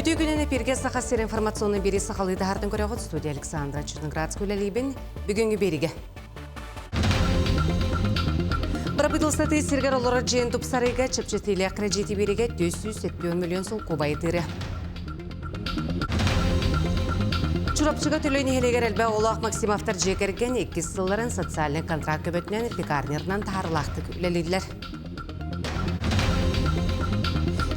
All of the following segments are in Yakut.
Үтүө күнүн эпирге Саха сир информационный бири сахалыы таһартын көрөҕүт студия Александра Черноградская үлэлиибин. Бүгүҥҥү биэригэ. Бырабыыталыстыбатын сиргэр олорор дьиэн тупсарыыга чэпчэтиилээх кредити биэригэ 470 миллион солкуобайы тыыры. Чурапчыга Төлөй нэһилиэгэр элбэх оҕолоох Максимовтар дьиэ кэргэн иккис сылларын социальнай контракт көмөтүнэн пекарнерынан таһаарылаахтык үлэлииллэр.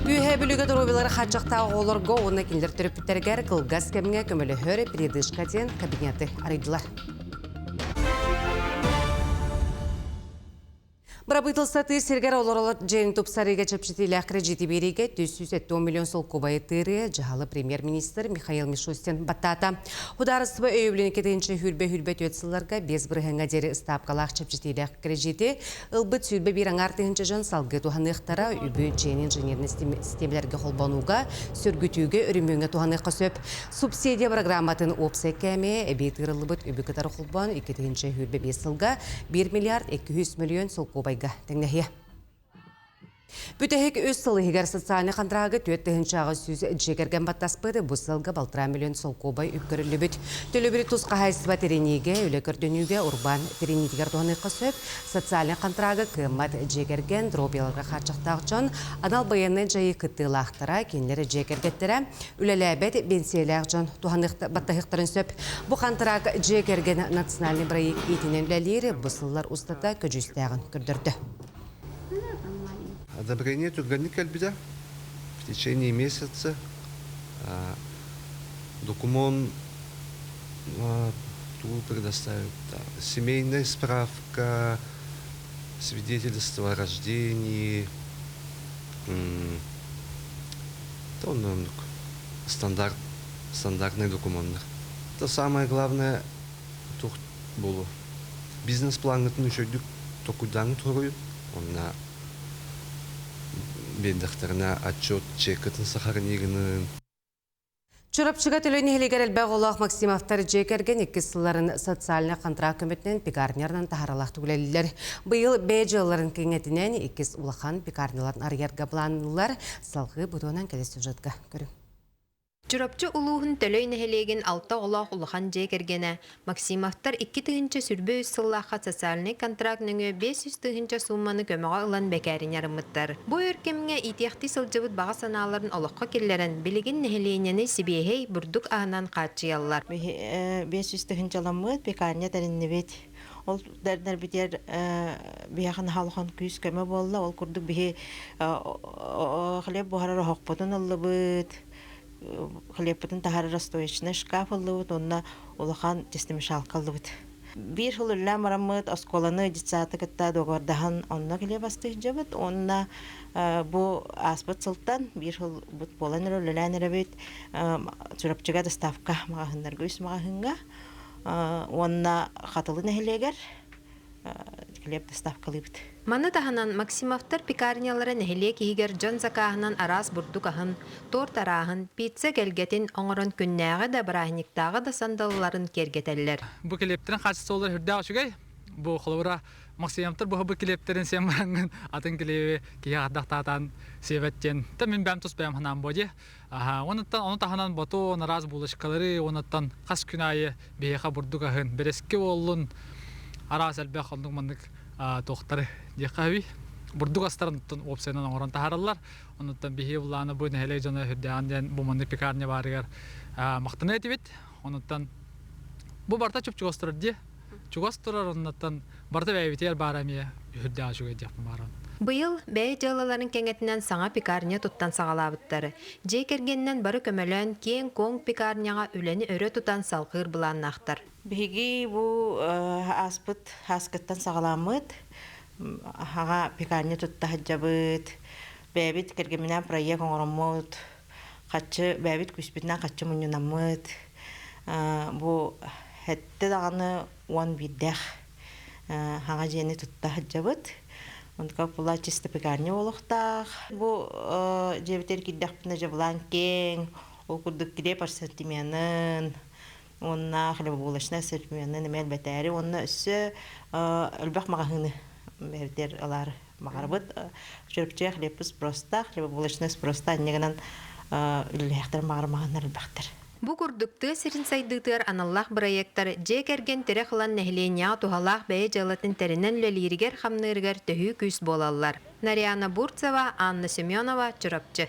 Үөһээ Бүлүүгэ доруобуйалара хааччахтаах оҕолорго уонна кинилэр төрөппүттэригэр кылгас кэмҥэ көмөлөһөр передышка диэн кабинеты арыйдылар. Бырабыыталыстыбатыыр сиргэр олоролор дьиэни тупсарыыга чэпчэтиилээх кредити биэриигэ 370 миллион солкуобайы тыырыа дьаһалы премьер-министр Михаил Мишустин баттаата. Судаарыстыба өйөбүлүн иккитинчи сүүрбэ түөрт сылларга 5 бырыһыаҥҥа диэри ыстаапкалаах чэпчэтиилээх кредити ылбыт 21 аҥаар тыһыынча дьон салгыы туһаныахтара, үбү дьиэни инженернэй систиэмэлэргэ холбонууга, сөргүтүүгэ, өрөмүөҥҥэ туһаныахха сөп. Субсидия программатын уопсай кээмэйэ эбии тыырыллыбыт үбү кытары холбоон 2025 сылга 1 миллиард 200 миллион солкуобайга тэҥнэһиэ. Бүтэһик үс сыл иһигэр социальнай хантыраагы 4800 дьиэ кэргэн баттаспыт, бу сылга 1,5 миллион солкуобай үп көрүллүбүт. Төлөбүрү тус хаһаайыстыба тэриниигэ, үлэ көрдөнүүгэ, урбаан тэриниитигэр туһаныахха сөп. Социальнай хантыраагы кыаммат дьиэ кэргэн, дробияларга хааччахтаах дьон, анал байыаннай дьайыы кыттыылаахтара, кинилэр дьиэ кэргэттэрэ, үлэлээбэт биэнсийэлээх дьон баттаһыахтарын сөп. Бу хантыраак дьиэ кэргэн национальный проект иитинэн үлэлиир, бу сыллар устата көдьүүстээҕин көрдөрдө. Одобрение түргэнник кэлбитэ. В течение месяца документ тугу предоставит семейная справка, свидетельство о рождении, оннук стандарт стандартный документнар. Это самое главное туох буолуо бизнес-плаҥҥытын үчүгэйдик токуйдааҥҥыт хоруйун уонна биэрдэхтэринэ отчет чеккытын сохранигынын. Чурапчыга Төлөй нэһилиэгэр элбэх оҕолоох Максимовтар дьиэ кэргэн иккис сылларын социальнай контракт көмөтүнэн пекарняларынан таһааралаах үлэлииллэр. Быйыл бэйэ дьыалаларын кэҥэтинэн иккис улахан пекарняларын арыйарга былаанныыллар. Салгыы бутуонан кэлэр сюжетка көрүҥ. Чурапчы улууһун Төлөй нэһилиэгин алта оҕолоох улахан дьиэ кэргэнэ Максимовтар 2023 сыллаахха социальнай контракт нөҥүө 500 тыһыынча суумманы көмөҕө ылан бэкээринэ арыммыттар. Бу өр кэмҥэ иитиэхтии сылдьыбыт баҕа санааларын олоххо киллэрэн, билигин нэһилиэнньэни сибиэһэй бурдук аһынан хааччыйаллар. 500 тыһыынчаламмыт пекарня тэриннибит. Ол дэрбитигэр биһиэхэ наһаа улахан күүс-көмө буолла. Ол курдук биһи хлеб буһарар оһохпутун ыллыбыт, хлебпытын таһаарар растоечный шкаф ыллыбыт уонна улахан тестомешалка ыллыбыт. Биир сыл үлэлээн бараммыт оскуоланы детсады кытта договордаһан онно хлеб астыы сылдьабыт уонна бу ааспыт сылтан биир сыл бут буолан эрэ үлэлээн эрэбит Чурапчыга доставка маҕаһыыннарга үс маҕаһыыҥҥа уонна Хатылы нэһилиэгэр хлеб доставкалыыбыт. Маны таһынан Максимовтар пекарнялара нэһилиэк иһигэр дьон сакааһынан араас бурдук аһын, торт арааһын, пицца кэлгэтин оҥорон күннээҕи да бырааһынньыктааҕы да сандалыларын киэргэтэллэр. Бу килиэптэрин хаачыстыбалара сүрдээх үчүгэй. Бу холобура Максимовтар бу бу килиэптэрин сиэн бараҥҥын атын килиэби киһи ардахтаатаан сиэбэт диэн. Та мин бэйэм тус бэйэм санаам буо дии. Онуттан ону таһынан батон, араас булочкалары, онуттан хас күн аайы биһиэхэ бурдук аһын, бэрэски буоллун, араас элбэх оннук маннык туохтары диэххэ сөбүй. Бурдук астарын оттон уопсайынан оҥорон таһаараллар. Онуттан биһи былааны бу нэһилиэк дьоно үрдээҕин диэн бу маннык пекарня баарыгар махтана этибит. Онуттан бу барыта чуп-чугас турар дии. Чугас турар оннуттан барыта бэйэбитигэр баара эмиэ үрдээх үчүгэй диэхпин бааран. Быйыл бэйэ дьыалаларын кэҥэтинэн саҥа пекарня туттан саҕалаабыттар. Дьиэ кэргэнинэн бары көмөлөөн киэҥ-куоҥ пекарняҕа үлэни өрө тутан салҕыыр былааннаахтар. Биһиги бу ааспыт ааскыттан саҕаламмыт аҕа пекарня тутта сылдьабыт. Бэйэбит кэргэмминээн проект оҥороммут, хаччы бэйэбит күүспүтүнэн хаччы мунньунаммыт. Бу сэттэ даҕаны уон биирдээх хаҥа дьиэни тутта сылдьабыт. Онтука була чисто пекарня буолуохтаах. Бу дьиэбитигэр киирдэхпинэ дьабылаан киэҥ, ол курдук килиэп ассортименын уонна хлебобулочнай ассортименын эмиэ элбэтээри уонна өссө элбэх маҕаһыыны бэйэбитигэр ылаары баҕарабыт. Чөрүпчэ хлебпыт спростаах, хлебобулочнай спроста инньэ гынан. Үлэлиэхтэрин баҕарар маҕаннар элбэхтэр. Бу курдук тыа сирин сайдыытыгар аналлаах бырайыактар дьиэ кэргэн тирэх ылан нэһилиэнньэҕэ туһалаах бэйэ дьыалатын тэринэн үлэлииригэр-хамныырыгар төһүү күүс буолаллар. Нарьяна Бурцева, Анна Семенова, Чурапчы.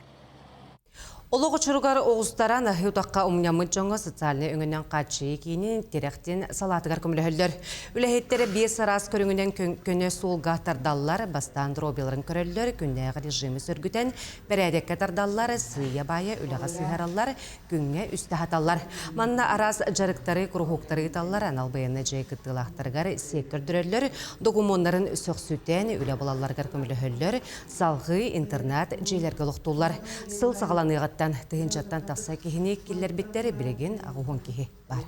Олох очуругар оҕустаран аһыы утахха умньаммыт дьоҥҥо социальнай өҥөнөн хааччыйыы киинин тирэхтин салаатыгар көмөлөһөллөр. Үлэһиттэрэ биэс араас көрүҥүнэн көнө суолга тардаллар, бастаан дробиларын көрөллөр, күннээҕи режими сөргүтэн, бэрээдэккэ тардаллар, сыыйа-баайа үлэҕэ сыһараллар, күҥҥэ үстэ аһаталлар. Манна араас дьарыктары, куруһуоктары ыыталлар, анал байыаннай дьайыы кыттыылаахтарыгар сиэк көрдөрөллөр, докумуоннарын сөхсүтэн, үлэ булалларыгар көмөлөһөллөр, Салҕыы интернат дьиэлэргэ олохтууллар. Сыл саҕаланыаҕыттан тыһыынчаттан тахса киһини киллэрбиттэр, билигин 80 киһи баар.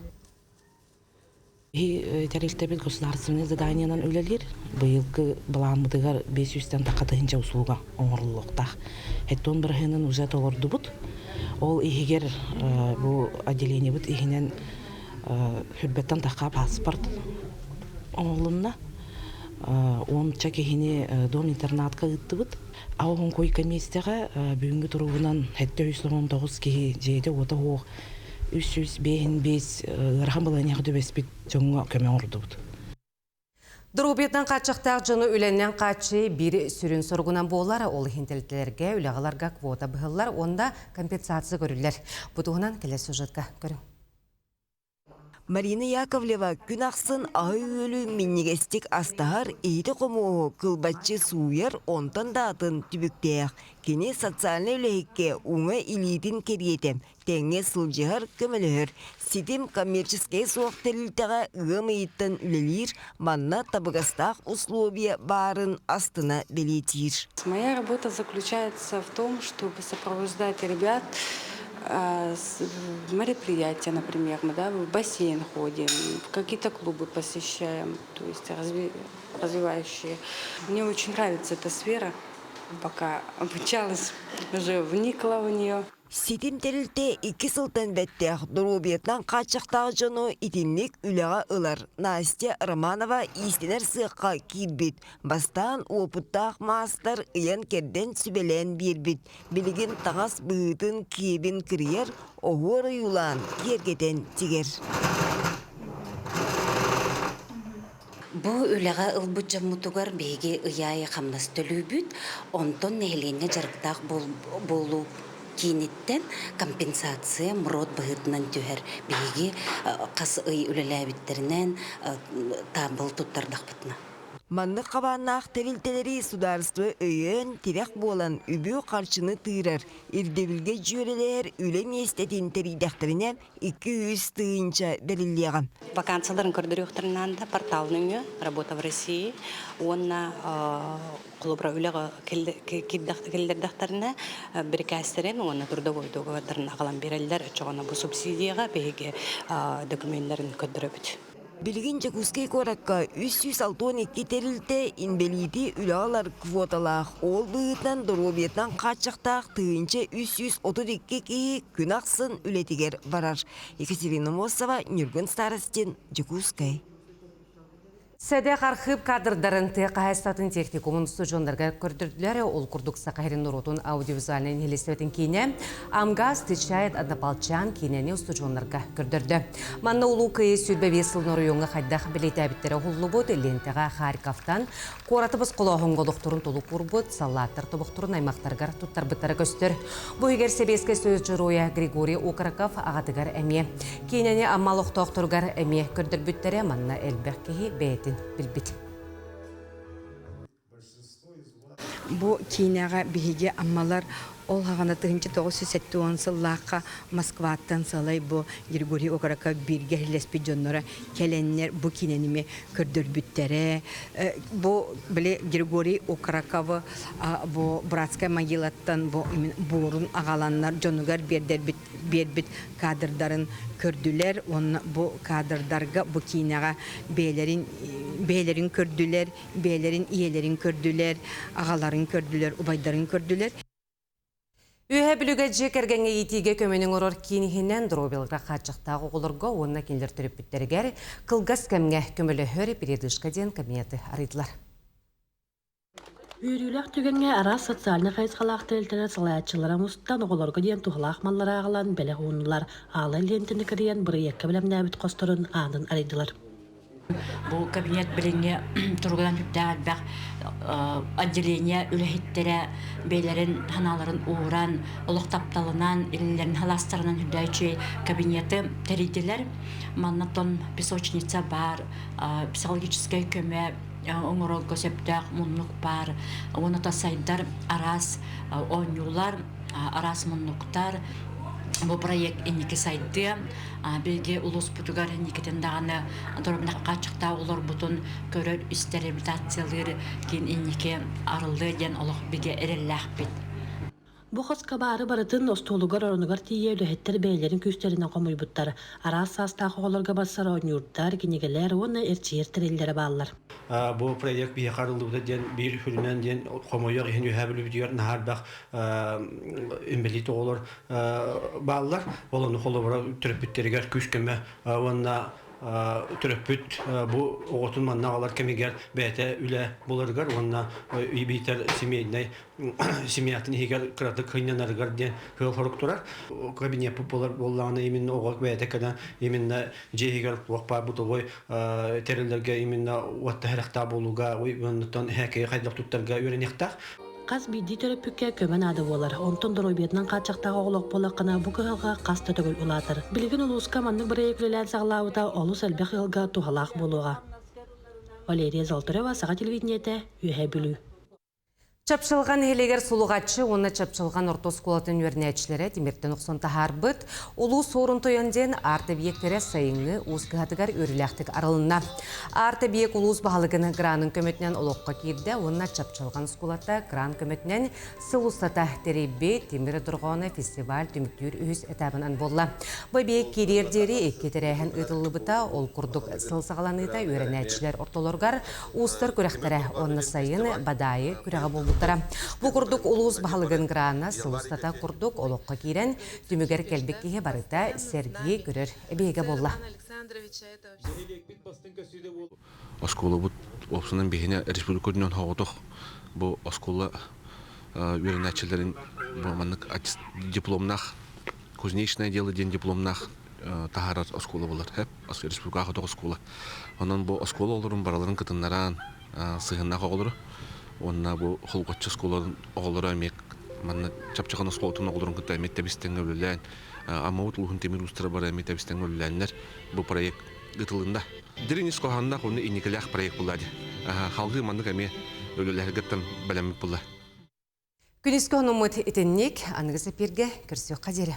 Тэрилтэбит государственнай заданиенан үлэлиир. Быйылгы былааммытыгар 500-тэн тахха тыһыынча услуга оҥоруллуохтаах. Хеттон бырыһыанын уже толордубут. Ол иһигэр бу отделениебыт иһинэн хүрбэттэн тахха паспорт оҥоһулунна. Уонча киһини дом-интернатка ыыттыбыт. Аҕа койка миэстэҕэ бүгүҥҥү туругунан 719 киһи дьиэтэ-уота суох 305 ыарахан балаһыанньаҕа түбэспит дьоҥҥо көмө оҥордубут. Доруобуйатынан хааччахтаах дьону үлэннэн хааччыы биир сүрүн соругунан буолар, ол иһин тэрилтэлэргэ үлэҕэ квота быһыллар уонна компенсация көрүллэр. Бу туһунан кэлэр сюжетка көрүҥ. Марина Яковлева күн ахсын аһы-үөлү минньигэстик астаһар, иһити-хомуоһу кылбаччы сууйар, онтон да атын түбүктээх. Кини социальнай үлэһиккэ уҥа илиитин кэриэтэ, тэҥҥэ сылдьыһар, көмөлөһөр. Ситим коммерческай суох тэрилтэҕэ ыам ыйыттан үлэлиир, манна табыгастаах условия баарын астына бэлиэтиир. Моя работа заключается в том, чтобы сопровождать ребят в мероприятия, например, мы да, в бассейн ходим, в какие-то клубы посещаем, то есть развивающие. Мне очень нравится эта сфера, пока обучалась, уже вникла в нее. Ситим тэрилтэ икки сылтан бэттэх доруобуйатынан хааччахтаах дьону итинник үлэҕэ ылар. Настя Романова иистэнэр сыахха киирбит. Бастаан уопуттаах маастар ыйан-кэрдэн сүбэлээн биэрбит. Билигин таҥас быһыытын киэбин кырыйар, оһуор ойуулаан киэргэтэн тигэр. Бу үлэҕэ ылбыт дьоммутугар биһиги ый аайы хамнас төлүүбүт, онтон нэһилиэнньэ дьарыктаах буолуу кииниттэн компенсация МРОТ быһыытынан түһэр. Биһиги хас ый үлэлээбиттэринэн таабыл туттардахпытына. Маннык хабааннаах тэрилтэлэри судаарыстыба өйөөн, тирэх буолан үбү-харчыны тыырар, ирдэбилгэ дьүөрэлэһэр үлэ миэстэтин тэрийдэхтэринэ 200 тыһыынча бэриллиэҕэ. Вакансияларын көрдөрүөхтэрин наада портал нөҥүө «Работа в России» уонна холобура үлэҕэ киллэрдэхтэринэ бирикээстэрин уонна трудовой договордарын аҕалан биэрэллэр. Оччоҕуна бу субсидияҕа биһиги докуменнарын көрдөрөбүт. Билигин Дьокуускай куоракка 362 тэрилтэ инбэлиити үлэҕэ ылар квоталаах, ол быһыытынан доруобуйатынан хааччахтаах 1332 киһи күн ахсын үлэтигэр барар. Екатерина Мосова, Ньургун Старостин, Дьокуускай. Сэдэх архыып кадрдарын тыа хаһаайыстыбатын техникумун устудьуоннарга көрдөрдүлэр. Ол курдук Саха сирин норуотун аудиовизуальнай нэһилиэстибэтин киинэ Амга встречает однополчан киинэни устудьуоннарга көрдөрдө. Манна Улуу Кыайыы 25 сылын оройуоҥҥа хайдах бэлиэтээбиттэрэ уһуллубут, лиэнтэҕэ Харьковтан куораты босхолооһуҥҥа олохторун толук уурбут саллааттар тобохторун аймахтарыгар туттарбыттара көстөр. Бу иһигэр Сэбиэскэй Союз Дьоруойа Григорий Окороков аҕатыгар эмиэ. Киинэни Амма олохтоохторугар эмиэ көрдөрбүттэрэ, манна элбэх киһи бэйэтин билбит. Бу киинэҕэ биһиги аммалар ол хаҕана 1970 сыллаахха Москваттан сыалай бу Григорий Окороков бииргэ иһиллэспит дьонноро кэлэннэр бу киинэни эмиэ көрдөрбүттэрэ. Бу били Григорий Окороковы бу братскай могилаттан бу буорун аҕаланнар дьонугар биэрдэрбит биэрбит кадрдарын көрдүлэр уонна бу кадрдарга бу киинэҕэ бэйэлэрин бэйэлэрин көрдүлэр бэйэлэрин ийэлэрин көрдүлэр, аҕаларын көрдүлэр, убайдарын көрдүлэр. Үөһээ Бүлүүгэ дьиэ кэргэҥҥэ иитиигэ көмөнү оҥорор киин иһинэн доруобуйаларга хааччахтаах оҕолорго уонна кинилэр төрөппүттэригэр кылгас кэмҥэ көмөлөһөр передышка диэн кабинеты арыйдылар. Үөрүүлээх түгэҥҥэ араас социальнай хайысхалаах тэрилтэлэр салайааччылара мустан, оҕолорго диэн туһалаах маллары аҕалан бэлэх ууннулар, аалай лиэнтэни кырыйан бырайыакка бэлэмнээбит хосторун аанын арыйдылар. Бу кабинет билиҥҥи туругунан сүрдээх элбэх отделение үлэһиттэрэ бэйэлэрин санааларын ууран, олох тапталынан, илиилэрин халаастарынан сүрдээх үчүгэй кабинеты тэрийдилэр. Манна тон песочница баар, психологическай көмө оҥорорго сөптөөх муннук баар. Уонна сайдар араас оонньуулар, араас муннуктар. Бу проект инники сайдыа. Биһиги улууспутугар инникитин даҕаны доруобуйа хааччахтаах олорбутун көрөр, истэр, реабилитациялыыр киин инники арыллыа диэн олох бигэ эрэллээхпит. Бу хоско баары барытын остуолугар оронугар тиийэ үлэһиттэр бэйэлэрин күүстэринэн хомуйбуттар. Араас саастаах оҕолорго барсар оонньуурдар, кинигэлэр уонна эрчийэр тэриллэрэ бааллар. Бу проект биһиэхэ арыллыбыта диэн биир үрүнэн диэн хомойуох иһин үөһээ бүлүүбүтүгэр наһаа элбэх инбэлиит оҕолор бааллар. Ол ону холобура төрөппүттэригэр күүс-көмө уонна төрөппүт бу оҕотун манна аҕалар кэмигэр бэйэтэ үлэ буларыгар уонна биитэр семейнай семьятын иһигэр кыратык кыынньанарыгар диэн сыал-сорук турар. Кабинеппыт буолар буоллаҕына именно оҕо бэйэтэ кэлэн именно дьиэ иһигэр туох баар бытовой тэриллэргэ именно уотта сэрэхтээх буолууга уоннуттан эһээкэйи хайдах туттарга үөрэниэхтээх. Хас биирдии төрөппүккэ көмө наада буолар. Онтон доруобуйатынан хааччахтаах оҕолоох буоллаххына, бу кыһалҕа хас да төгүл улаатар. Билигин улууска маннык бырайыак үлэлээн саҕалаабыта олус элбэх ыалга туһалаах буолуоҕа. Валерия Золотарева, Саха телевидениетэ, Үөһээ Бүлүү. Чапчылҕан нэһилиэгэр Сулуҕаччы уонна Чапчылҕан орто оскуолатын үөрэнээччилэрэ тимиртэн охсон таһаарбыт Улуу Суорун Тойон диэн арт-эбийиэктэрэ сайыҥҥы уус кыһатыгар үөрүүлээхтик арылынна. Арт-эбийиэк улуус баһылыгын гранын көмөтүнэн олоххо киирдэ уонна Чапчылҕан оскуолата гран көмөтүнэн сыл устата тэрийбит Тимир дорҕооно фестиваль түмүктүүр үһүс этабынан буолла. Бу эбийиэк киириэр диэри икки тэрээһин ыытыллыбыта, ол курдук сыл саҕаланыыта үөрэнээччилэр ортолоругар Уустар күрэхтэрэ уонна сайын Бадаайы күрэҕэ буолбуттара. Бу курдук улуус баһылыгын грана сыл устата курдук олоххо киирэн, түмүгэр кэлбит киһи барыта сэргии көрөр эбиэгэ буолла. Оскуолабыт уопсунан биһиэнэ республика үрдүнэн соҕотох бу оскуола үөрэнээччилэрин бу маннык дипломнаах кузнечное дело диэн дипломнаах таһаарар оскуола буолар республикаҕа хотох оскуола. Онон бу оскуола оҕолорун барыларын кытыннаран сыһыннаах оҕолору уонна бу Холгоччу оскуолатын оҕолоро эмиэ манна Чапчахан оскуолатын оҕолорун кытта эмиэ тэбис-тэҥҥэ үлэлээн Аммабыт улууһун тимир уустара бары эмиэ тэбис-тэҥҥэ үлэлээннэр бу проект ыытылынна. Дириҥ ис хоһоонноох уонна инникилээх проект буолла дии. Халгыы маннык эмиэ үлэлэһэргэттэн бэлэммит буолла. Күнүскү хонуммут итинник аныгы сэпиэргэ көрсүөххэ диэри.